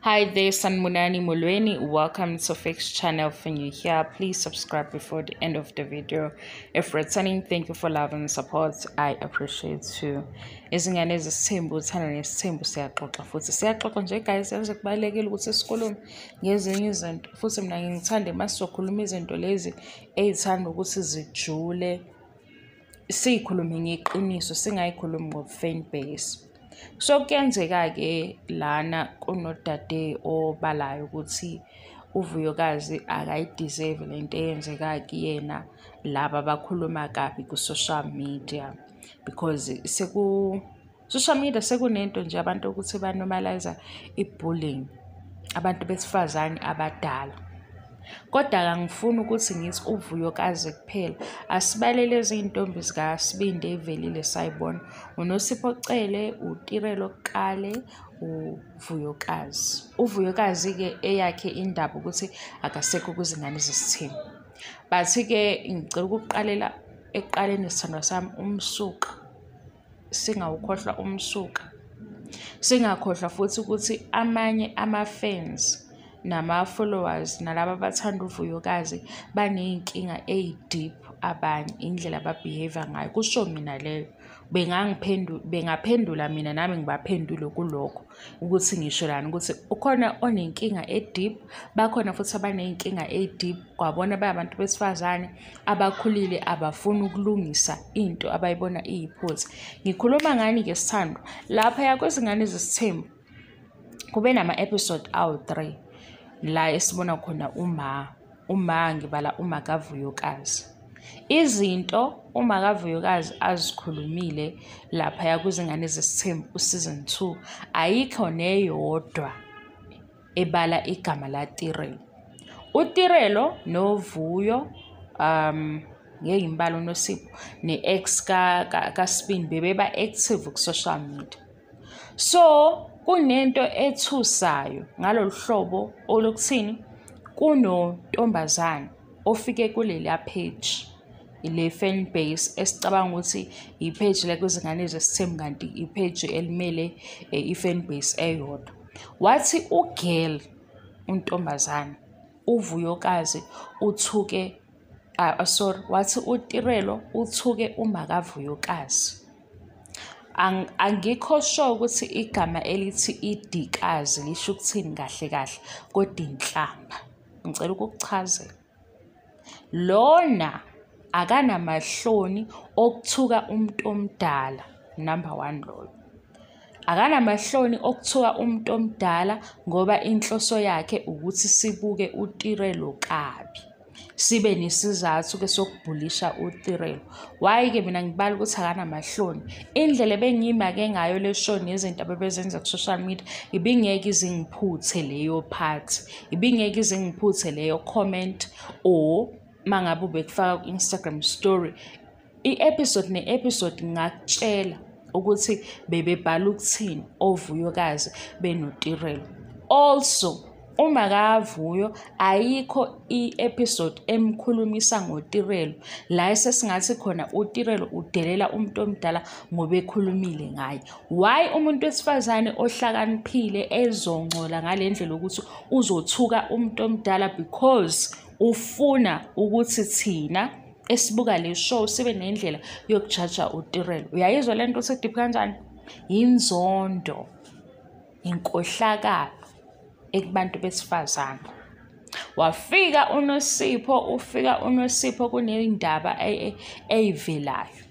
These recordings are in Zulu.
Hi there, Sanbonani Molweni. Welcome to Fix Channel. If you're new here, please subscribe before the end of the video. If returning, thank you for love and support. I appreciate you. Izingane zesithembu, uthando nesithembu, siyaxoxa futhi siyaxoxa nje guys. Yazi kubalulekile ukuthi sikhulume ngezinye izinto, futhi mina ngithande uma sizokhuluma izinto lezi ey'thanda ukuthi zijule, siyikhulume ngeqiniso, singayikhulumi ngobu-fan base. So kuyenzeka-ke lana kunodade obalayo ukuthi uVuyokazi akayi-deserve lento eyenzeka kuyena, laba abakhuluma kabi ku-social media, because seku-social media sekunento nje abantu ukuthi ba-normalize i-bullying abantu besifazane abadala. Kodwa angifuni ukuthi ngithi uVuyokazi kuphela, asibalele izintombi zikaSibindi ey'velile sayibona, uNosipho Cele, uTirelo Kale, uVuyokazi. UVuyokazi-ke eyakhe indaba ukuthi akasekho kwizingane zesithembu. But-ke ngicela ukuqalela ekuqaleni sithandwa sami, umsuka, singawukhohlwa umsuka. Singakhohlwa futhi ukuthi amanye ama-fans nama-followers nalaba abathanda uVuyokazi baney'nkinga ey'deep abanye, indlela aba-behave-a ngayo. Kusho mina leyo, bengaphendula mina nami ngibaphendule kulokho ukuthi ngisho lana ukuthi ukhona onenkinga e-deep, bakhona futhi abaney'nkinga ey'deep kwabona bayabantu besifazane abakhulile abafuni ukulungisa into abayibona iyiphutha. Ngikhuluma ngani-ke sithandwa? Laphaya kwezingane zesithembu kube nama-episode awu-3 la esibona khona uma ngibala uma kaVuyokazi. Izinto uma kaVuyokazi azikhulumile laphaya kwizingane zesithembu ku-season 2, ayikho neyodwa ebala igama laTirelo. UTirelo noVuyo, ngeke ngimbale uNosipho, ne-ex kaSibindi bebeba active ku-social media. So kunento ethusayo ngalolu hlobo olukuthini, kunontombazane ofike kuleliya page, le fan base esicabanga ukuthi i-page le kwizingane zesithembu, kanti i-page elimele i-fan base eyodwa. Wathi u-girl, untombazane, uVuyokazi uthuke, sorry, wathi uTirelo uthuke umakaVuyokazi. Angikho sure ukuthi igama elithi idikazi lisho ukuthini kahle kahle, kodwa inhlamba. Ngicela ukukuchazela. Lona akanamahloni okuthuka umuntu omdala, number 1 loyo. Akanamahloni okuthuka umuntu omdala ngoba inhloso yakhe ukuthi sibuke uTirelo kabi, sibe nesizathu-ke sokubhulisha uTirelo. Why-ke mina ngibala ukuthi akanamahloni? Indlela ebengiyimake ngayo le show nezinto abebezenza ku-social media, ibingeke izingiphuthe leyo part, ibingeke izingiphuthe leyo comment, or mangabe ubekufaka ku-Instagram story. I-episode ne-episode ngingakutshela ukuthi bebebhala ukuthini oVuyokazi benoTirelo. Also, uma kaVuyo ayikho i-episode emkhulumisa ngoTirelo la esesingathi khona uTirelo udelela umuntu omdala ngoba ekhulumile ngaye. Why umuntu wesifazane ohlakaniphile ezongcola ngale ndlela ukuthi uzothuka umuntu omdala? Because ufuna ukuthi thina esibuka le show sibe nendlela yokujaja uTirelo. Uyayizwa le nto ukuthi deep kanjani? Inzondo, inkohlakalo ekubantu besifazane. Wafika uNosipho, ufika uNosipho kunendaba eyivelayo.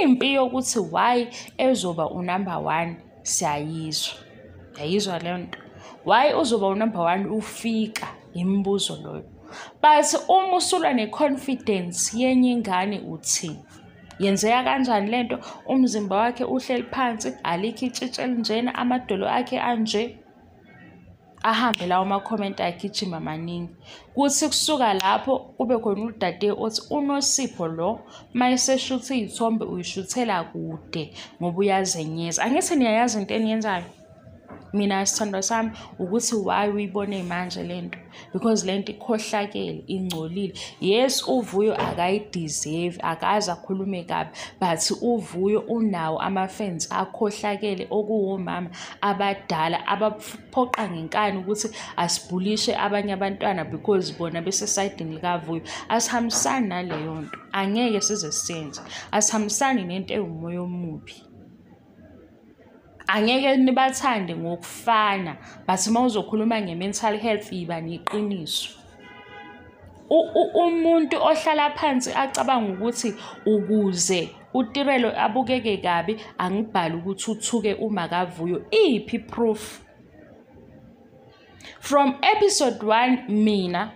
Impi yokuthi why ezoba unumber 1 siyayizwa. Uyayizwa le nto? Why uzoba unumber 1 ufika, imibuzo loyo. But uma usulwa ne-confidence yenye ingane uthini? Yenzeka kanjani lento? Umzimba wakhe uhleli phansi, alikho itshitshi elinjena, amadolo akhe anje. Ahambe lawo ama-comment agijima maningi. Kuthi kusuka lapho kube khona udade othi uNosipho lo mayeseshutha iy'thombe uyishuthela kude ngoba uyazenyeza. Angithi niyayazi into eniyenzayo? Mina sithandwa sami ukuthi why uyibone manje lento, because lento ikhohlakele, ingcolile. Yes, uVuyo akayi-deserve, akaze akhulume kabi, but uVuyo unawo ama-fans akhohlakele okuwomama abadala abaphoqa ngenkani ukuthi asibhulishe abanye abantwana because bona besesayidini likaVuyo. Asihambisani naleyo nto, angeke size siyenze. Asihambisani nento ewumoya omubi. Angeke nibathande ngokufana, but uma uzokhuluma nge-mental health yiba neqiniso. Umuntu ohlala phansi acabanga ukuthi ukuze uTirelo abukeke kabi angibhali ukuthi uthuke uma kaVuyo, iphi proof? From episode 1 mina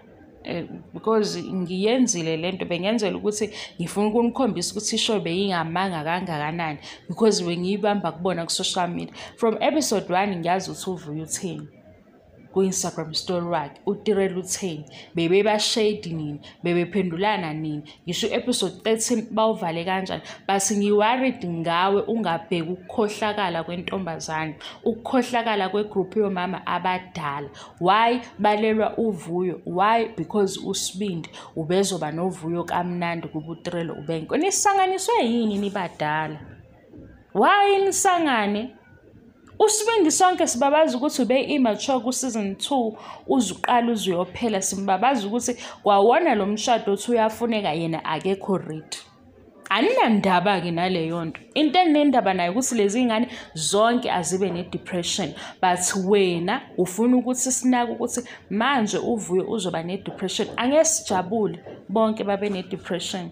because ngiyenzile lento, bengenzela ukuthi ngifuna ukunikhombisa ukuthi ishow beyingamanga kangakanani because bengiyibamba kubona ku-social media. From episode 1 ngiyazi ukuthi uVuyo utheni ku-Instagram story wakhe, uTirelo utheni, bebeba-shade nini, bebephendulana nini, ngisho u-episode 13 bawuvale kanjani. But ngi-worried ngawe ungabheki ukukhohlakala kwentombazane, ukukhohlakala kwe-group yomama abadala. Why balelwa uVuyo? Why? Because uSibindi ubezoba noVuyo kamnandi kuba uTirelo ubengekho. Nisanganiswe yini nibadala? Why nisangane? USibindi sonke sibabaza ukuthi ube immature ku-season 2 uzuqala uzuyophela, simbabaza ukuthi kwawona lo mshado othi uyafuneka yena akekho ready. Aninandaba-ke naleyo nto. Into enginendaba nayo ukuthi lezi ngane zonke azibe ne-depression, but wena ufuna ukuthi sinake ukuthi manje uVuyo uzoba ne-depression. Angeke sijabule bonke babe ne-depression.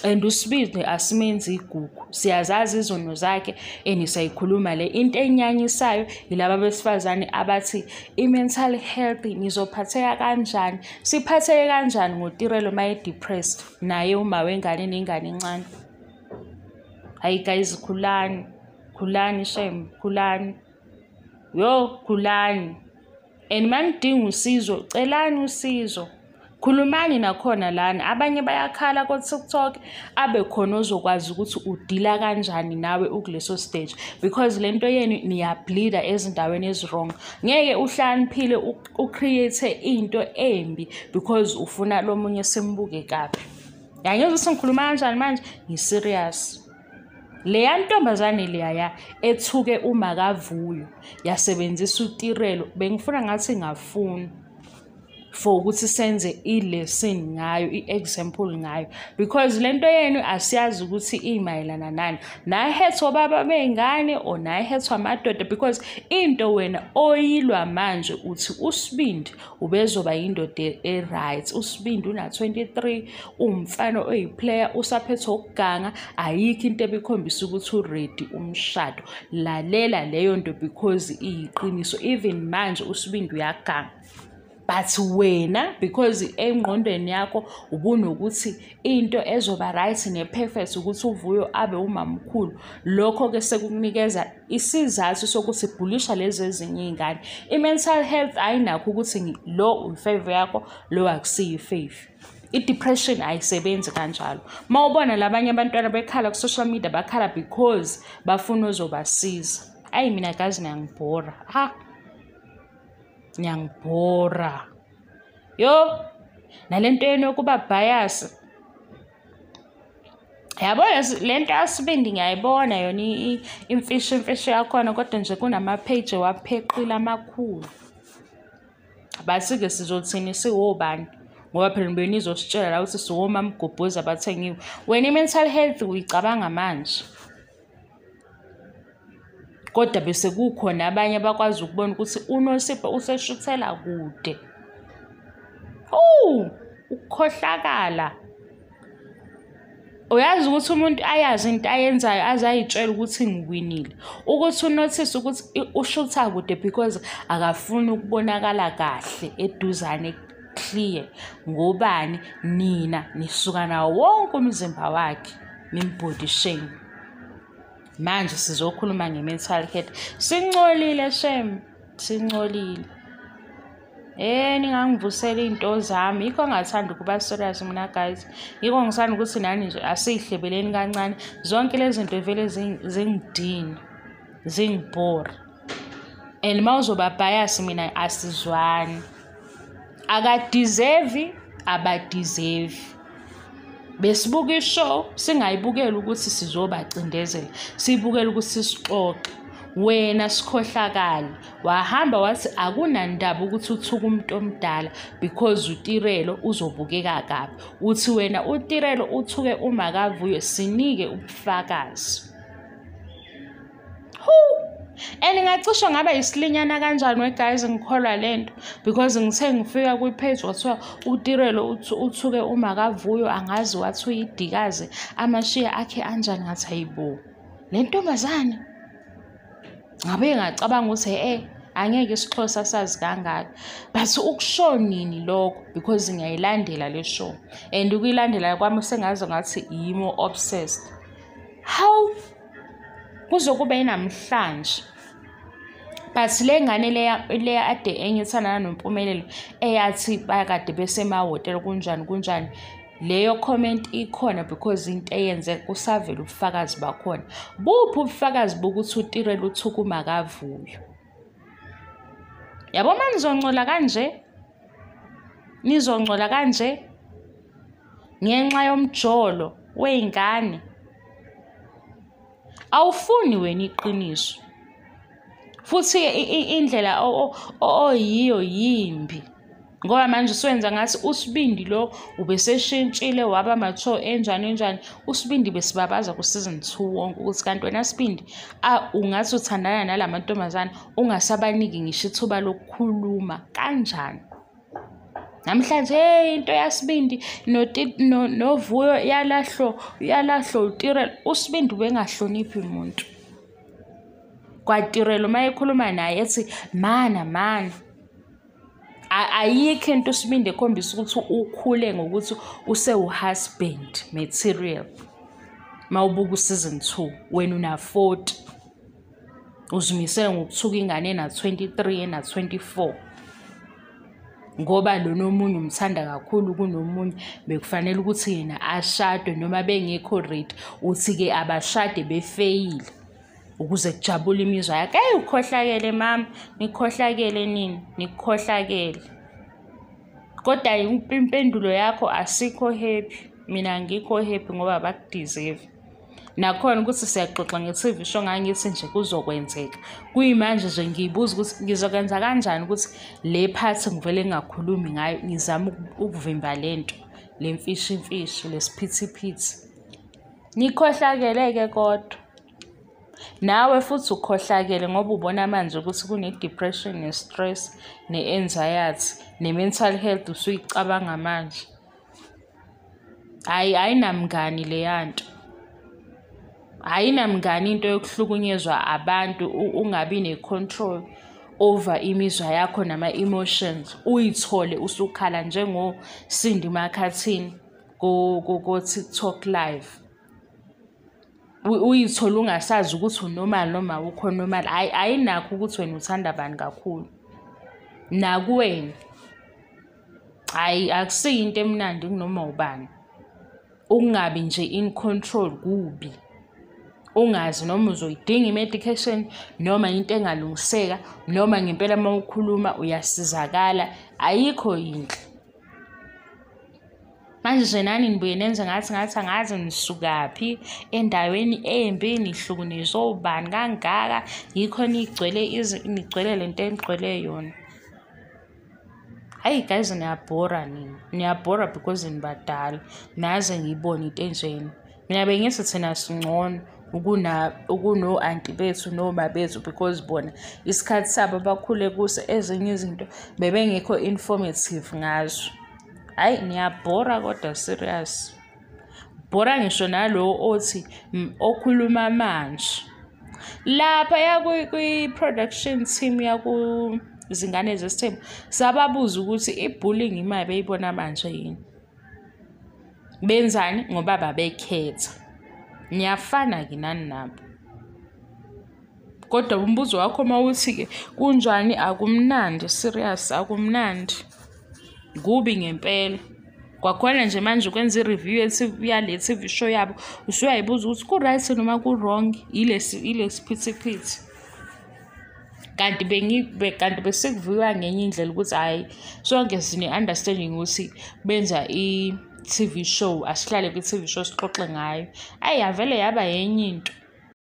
And uSibindi asimenzi igugu, siyazazi izono zakhe and siyayikhuluma le. Into enyanyisayo yilaba besifazane abathi i-mental health nizophatheka kanjani, siphatheke kanjani ngoTirelo uma e-depressed naye uma wengane nengane encane. Hayi guys, khulani, khulani shame, khulani, yo khulani. And manidinga usizo, celani usizo. Khulumani nakhona lana, abanye bayakhala ko-TikTok, abe khona ozokwazi ukuthi udila kanjani nawe ukuleso stage, because lento yenu niyableeda ezindaweni ezi-wrong. Ngeke uhlakaniphile ucreate into embi because ufuna lo munye simbuke kabi. Yangizwa ukuthi ngikhuluma kanjani manje, ngi-serious. Leya ntombazane leyaya ethuke uma kaVuyo yasebenzisa uTirelo, bengifuna ngathi ngafuna for ukuthi senze i-lesson ngayo, i-example ngayo, because lento yenu asiyazi ukuthi imayelana nani. Nayihethwa obaba bey'ngane or nayihethwa amadoda, because into wena oyilwa manje uthi uSibindi ubezoba yindoda e-right. uSibindi una-23, uwumfana oyi-player, usaphethwe ukuganga, ayikho into ebikhombisa ukuthi u-ready umshado. Lalela leyo nto because iyiqiniso. Even manje uSibindi uyaganga. But wena because engqondweni yakho ubunokuthi into ezoba right ne-perfect ukuthi uVuyo abe umamkhulu, lokho-ke sekukunikeza isizathu sokuthi bhulisha lezi ezinye iy'ngane. I-mental health ayinakho ukuthi lo uyi-fave yakho, lo akusiyo i-fave. I-depression ayisebenzi kanjalo. Uma ubona labanye abantwana bekhala ku-social media, bakhala because bafuna ozobasiza. Ayi mina gazi niyangibhora. Ha! Niyangibhora. Yo, nalento yenu yokuba bias. Yabo lento yaSibindi ngiyayibona yona imfisho imfisho yakhona, kodwa nje kunama-page wapheqile amakhulu. Basi-ke sizothini siwobani? Ngoba phela nibuye nizositshela la ukuthi siwomamgobhozi abathengiwe. Wena i-mental health uyicabanga manje. Kodwa bese kukhona abanye abakwazi ukubona ukuthi uNosipho useshuthela kude. Ukukhohlakala. Uyazi ukuthi umuntu ayazi into ayenzayo aze ayitshele ukuthi ngiwinile. Ukuthi unothise ukuthi ushutha kude because akafuni ukubonakala kahle eduzane clear. Ngobani? Nina nisuka nawo wonke umzimba wakhe nimbody shame. Manje sizokhuluma nge-mental health. Sincolile shame, sincolile. Ningangivusela iy'nto zami. Yikho ngingathandi ukuba serious mina guys. Yikho ngisanda ukuthi nani nje asiyihlebeleni kancane. Zonke lezi zinto vele zingidina, zingibhora. And uma uzoba bias mina asizwani. Akadeserve, abadeserve. Besibuka ishow singayibukeli ukuthi sizobacindezela, siyibukele ukuthi sixoxe. Wena sikhohlakali wahamba wathi akunandaba ukuthi uthuke umuntu omdala because uTirelo uzobukeka kabi. Uthi wena uTirelo uthuke uMakavuyo, sinike ubufakazi. And ngacishe ngaba isilinyana kanjani we guys ngikholwa lento because ngithe ngifika kwi-page kwathiwa uTirelo uthuke uMakavuyo, angazi wathi uyidikazi, amashiya akhe anjani. Ngathi hayibo le ntombazane, ngabe ngacabanga ukuthi angeke isiXhosa sazi kangaka, but ukusho nini lokho because ngiyayilandela le show and ukuyilandela kwami sengaze ngathi yimo obsessed. How kuzokuba inamhlanje? But le ngane leya ade enye ethandana noMpumelelo eyathi bakade besemahhotela kunjani kunjani, leyo comment ikhona because into eyenzeka kusavela ubufakazi bakhona. Buphi ubufakazi bokuthi uTirelo uthuka uMakavuyo? Yabo uma nizongcola kanje, nizongcola kanje ngenxa yomjolo wey'ngane. Awufuni wena iqiniso, futhi indlela oyiyo yimbi, ngoba manje usuwenza ngathi uSibindi lo ubeseshintshile waba mature enjani enjani. USibindi besibabaza ku-season 2 wonke ukuthi kanti wena Sibindi ungathi uthandana nala mantombazane ungasabaniki ngisho ithuba lokukhuluma kanjani. Namhlanje hey into yaSibindi noVuyo yalahlo uTirelo. uSibindi ubengahloniphi umuntu. KwaTirelo uma ekhuluma naye ethi mana mana, ayikho into uSibindi ekhombisa ukuthi ukhule ngokuthi usewu-husband material. Mawubuka u-season 2 wena una 40, uzimisele ngokuthuka ingane ena-23 ena-24 ngoba lona omunye umthanda kakhulu kunomunye, bekufanele ukuthi yena ashadwe noma bengekho ready. Uthi-ke abashade befeyile ukuze kujabule imizwa yakhe. Eyi ukhohlakele mama, nikhohlakele nini, nikhohlakele. Kodwa impendulo yakho asikho happy, mina angikho happy ngoba abakudeserve. Nakhona ukuthi siyaxoxa nge-TV show ngangithi nje kuzokwenzeka. Kuyimanje nje ngiyibuza ukuthi ngizokwenza kanjani ukuthi le part ngivele ngingakhulumi ngayo, ngizame ukuvimba lento, le mfishi mfishi, lesiphithiphithi. Nikhohlakele-ke kodwa. Nawe futhi ukhohlakele ngoba ubona manje ukuthi kune-depression, ne-stress, ne-anxiety, ne-mental health usuyicabanga manje. Hhayi ayinamngani leya nto. Ayinamngani into yokuhlukunyezwa abantu, ungabi ne-control over imizwa yakho nama-emotions, uyithole usukhala njengoSindi Makhathini ko-TikTok live. Uyithole ungasazi ukuthi unormal noma awukho normal. Ayinakho ukuthi wena uthanda bani kakhulu. Nakuwena hhayi akusiyo into emnandi kunoma ubani. Ukungabi nje in control kubi. Ungazi noma uzoyidinga i-medication noma into engalungiseka noma ngempela uma ukhuluma uyasizakala, ayikho yinhle. Manje nje nani nibuye nenze ngathi angazi nisukaphi endaweni embi, nihlukunyezwe obani kangaka, yikho nigcwele nigcwele lento enigcwele yona. Hhayi guys niyabhora nina, niyabhora because nibadala, naze ngiyibone into enjena. Mina bengithi thina singcono ukuno-anti bethu noma bethu because bona isikhathi sabo bakhule kuso, ezinye izinto bebengekho informative ngazo. Hhayi niyabhora kodwa serious. Bhora ngisho nalo othi okhuluma manje. Lapha kwi-production team yakuZingane Zesithembu sababuza ukuthi i-bullying imali beyibona manje yini. Benzani ngoba babekhetha. Niyafana-ke nani nabo. Kodwa umbuzo wakho uma uthi-ke kunjani, akumnandi serious, akumnandi. Kubi ngempela. Kwakhona nje manje ukwenza i-review yale TV show yabo, usuyayibuza ukuthi ku-right noma ku-wrong, ilesi phithiphithi. Kanti kanti besekuvuka ngenye indlela ukuthi hhayi, sonke sine-understanding ukuthi benza i-T_V show, asihlale kwi-T_V show sixoxe ngayo. Ayi, yavele yaba enye into.